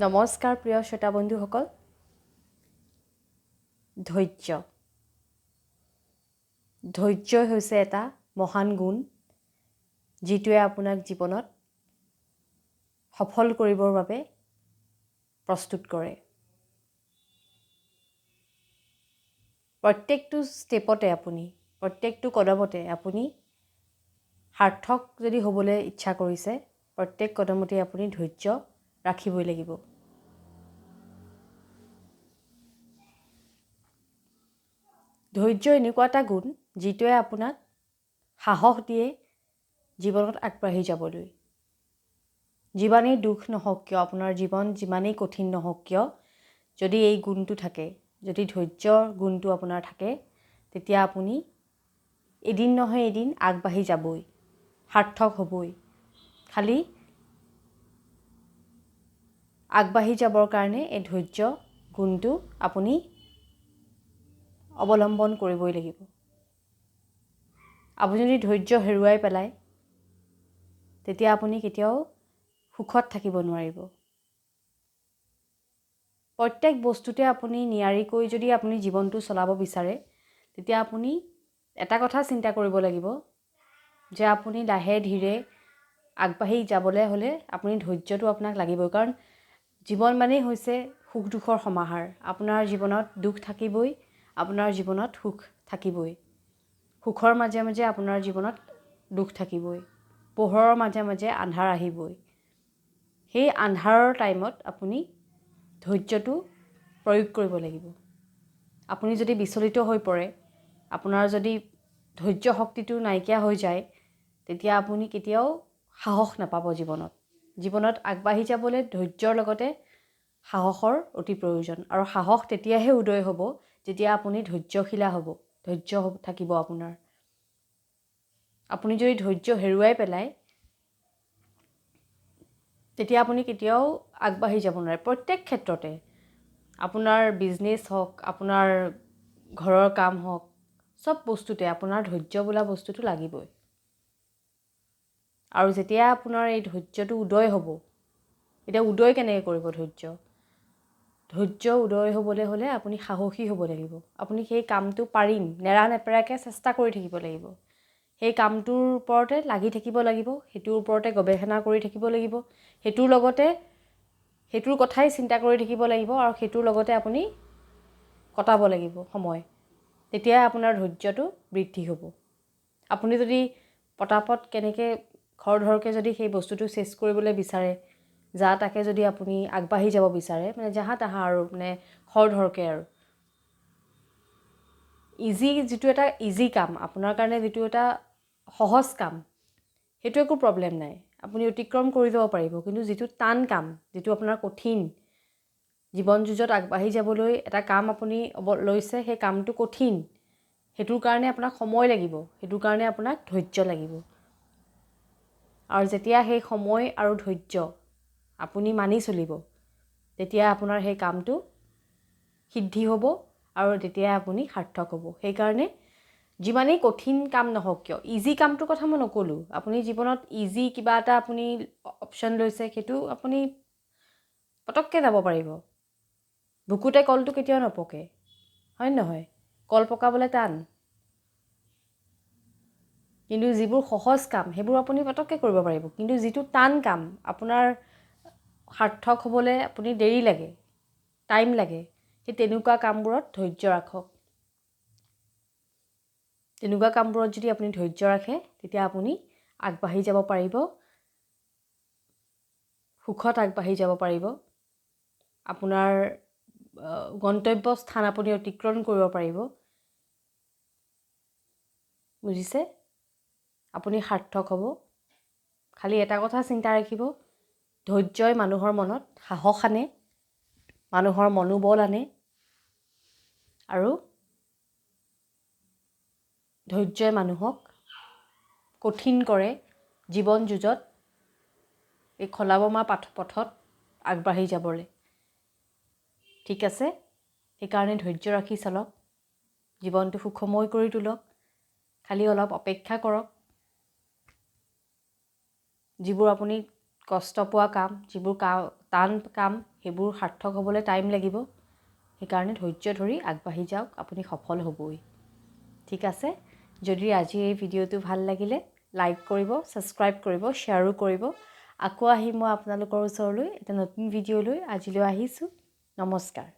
নমস্কাৰ প্ৰিয় শ্ৰোতা বন্ধুসকল। ধৈৰ্য ধৈৰ্যই হৈছে এটা মহান গুণ, যিটোৱে আপোনাক জীৱনত সফল কৰিবৰ বাবে প্ৰস্তুত কৰে। প্ৰত্যেকটো ষ্টেপতে আপুনি, প্ৰত্যেকটো কদমতে আপুনি সাৰ্থক যদি হ'বলৈ ইচ্ছা কৰিছে, প্ৰত্যেক কদমতে আপুনি ধৈৰ্য ৰাখিবই লাগিব। ধৈৰ্য এনেকুৱা এটা গুণ যিটোৱে আপোনাক সাহস দিয়ে জীৱনত আগবাঢ়ি যাবলৈ। যিমানেই দুখ নহওক কিয়, আপোনাৰ জীৱন যিমানেই কঠিন নহওক কিয়, যদি এই গুণটো থাকে, যদি ধৈৰ্যৰ গুণটো আপোনাৰ থাকে, তেতিয়া আপুনি এদিন নহয় এদিন আগবাঢ়ি যাবই, সাৰ্থক হ'বই। খালি আগবাঢ়ি যাবৰ কাৰণে এই ধৈৰ্য গুণটো আপুনি অৱলম্বন কৰিবই লাগিব। আপুনি যদি ধৈৰ্য হেৰুৱাই পেলায়, তেতিয়া আপুনি কেতিয়াও সুখত থাকিব নোৱাৰিব। প্ৰত্যেক বস্তুতে আপুনি নিয়াৰিকৈ যদি আপুনি জীৱনটো চলাব বিচাৰে, তেতিয়া আপুনি এটা কথা চিন্তা কৰিব লাগিব যে আপুনি লাহে ধীৰে আগবাঢ়ি যাবলৈ হ'লে আপুনি ধৈৰ্যটো আপোনাক লাগিবই। কাৰণ জীৱন মানেই হৈছে সুখ দুখৰ সমাহাৰ। আপোনাৰ জীৱনত দুখ থাকিবই, আপোনাৰ জীৱনত সুখ থাকিবই। সুখৰ মাজে মাজে আপোনাৰ জীৱনত দুখ থাকিবই, পোহৰৰ মাজে মাজে আন্ধাৰ আহিবই। সেই আন্ধাৰৰ টাইমত আপুনি ধৈৰ্যটো প্ৰয়োগ কৰিব লাগিব। আপুনি যদি বিচলিত হৈ পৰে, আপোনাৰ যদি ধৈৰ্য শক্তিটো নাইকিয়া হৈ যায়, তেতিয়া আপুনি কেতিয়াও সাহস নাপাব জীৱনত। জীৱনত আগবাঢ়ি যাবলৈ ধৈৰ্যৰ লগতে সাহসৰ অতি প্ৰয়োজন। আৰু সাহস তেতিয়াহে উদয় হ'ব যেতিয়া আপুনি ধৈৰ্যশীলা হ'ব, ধৈৰ্য থাকিব আপোনাৰ। আপুনি যদি ধৈৰ্য হেৰুৱাই পেলায়, তেতিয়া আপুনি কেতিয়াও আগবাঢ়ি যাব নোৱাৰে। প্ৰত্যেক ক্ষেত্ৰতে, আপোনাৰ বিজনেছ হওক, আপোনাৰ ঘৰৰ কাম হওক, চব বস্তুতে আপোনাৰ ধৈৰ্য বোলা বস্তুটো লাগিবই। আৰু যেতিয়া আপোনাৰ এই ধৈৰ্যটো উদয় হ'ব, এতিয়া উদয় কেনেকৈ কৰিব ধৈৰ্য? ধৈৰ্য উদয় হ'বলৈ হ'লে আপুনি সাহসী হ'ব লাগিব। আপুনি সেই কামটো পাৰিম, নেৰা নেপেৰাকৈ চেষ্টা কৰি থাকিব লাগিব। সেই কামটোৰ ওপৰতে লাগি থাকিব লাগিব, সেইটোৰ ওপৰতে গৱেষণা কৰি থাকিব লাগিব, সেইটোৰ লগতে সেইটোৰ কথাই চিন্তা কৰি থাকিব লাগিব আৰু সেইটোৰ লগতে আপুনি কটাব লাগিব সময়। তেতিয়াই আপোনাৰ ধৈৰ্যটো বৃদ্ধি হ'ব। আপুনি যদি পটাপট কেনেকৈ খৰধৰকৈ যদি সেই বস্তুটো চেছ কৰিবলৈ বিচাৰে, যা তাকে যদি আপুনি আগবাঢ়ি যাব বিচাৰে, মানে যাহা তাহা আৰু মানে খৰধৰকৈ আৰু ইজি, যিটো এটা ইজি কাম আপোনাৰ কাৰণে, যিটো এটা সহজ কাম, সেইটো একো প্ৰব্লেম নাই, আপুনি অতিক্ৰম কৰি যাব পাৰিব। কিন্তু যিটো টান কাম, যিটো আপোনাৰ কঠিন, জীৱন যুঁজত আগবাঢ়ি যাবলৈ এটা কাম আপুনি লৈছে, সেই কামটো কঠিন, সেইটোৰ কাৰণে আপোনাক সময় লাগিব, সেইটোৰ কাৰণে আপোনাক ধৈৰ্য লাগিব। আৰু যেতিয়া সেই সময় আৰু ধৈৰ্য আপুনি মানি চলিব, তেতিয়া আপোনাৰ সেই কামটো সিদ্ধি হ'ব আৰু তেতিয়া আপুনি সাৰ্থক হ'ব। সেইকাৰণে যিমানেই কঠিন কাম নহওক কিয়, ইজি কামটোৰ কথা মই নক'লোঁ, আপুনি জীৱনত ইজি কিবা এটা আপুনি অপশ্যন লৈছে, সেইটো আপুনি পটককৈ যাব পাৰিব। বুকুতে কলটো কেতিয়াও নপকে, হয় নহয়? কল পকাবলৈ টান, কিন্তু যিবোৰ সহজ কাম সেইবোৰ আপুনি পটককৈ কৰিব পাৰিব। কিন্তু যিটো টান কাম, আপোনাৰ সাৰ্থক হ'বলৈ আপুনি দেৰি লাগে, টাইম লাগে, সেই তেনেকুৱা কামবোৰত ধৈৰ্য ৰাখক। তেনেকুৱা কামবোৰত যদি আপুনি ধৈৰ্য ৰাখে, তেতিয়া আপুনি আগবাঢ়ি যাব পাৰিব, সুখত আগবাঢ়ি যাব পাৰিব, আপোনাৰ গন্তব্য স্থান আপুনি অতিক্ৰম কৰিব পাৰিব। বুজিছে? আপুনি সাৰ্থক হ'ব। খালি এটা কথা চিন্তা ৰাখিব, ধৈৰ্যই মানুহৰ মনত সাহস আনে, মানুহৰ মনোবল আনে, আৰু ধৈৰ্যই মানুহক কঠিন কৰে জীৱন যুঁজত, এই খলাবমা পথত আগবাঢ়ি যাবলৈ। ঠিক আছে? সেইকাৰণে ধৈৰ্য ৰাখি চলক, জীৱনটো সুখময় কৰি তোলক। খালি অলপ অপেক্ষা কৰক। যিবোৰ আপুনি কষ্ট পোৱা কাম, যিবোৰ টান কাম, সেইবোৰ সাৰ্থক হ'বলৈ টাইম লাগিব। সেইকাৰণে ধৈৰ্য ধৰি আগবাঢ়ি যাওক, আপুনি সফল হ'বই। ঠিক আছে, যদি আজি এই ভিডিঅ'টো ভাল লাগিলে লাইক কৰিব, ছাবস্ক্ৰাইব কৰিব, শ্বেয়াৰো কৰিব। আকৌ আহিম মই আপোনালোকৰ ওচৰলৈ এটা নতুন ভিডিঅ' লৈ। আজিলৈ আহিছোঁ, নমস্কাৰ।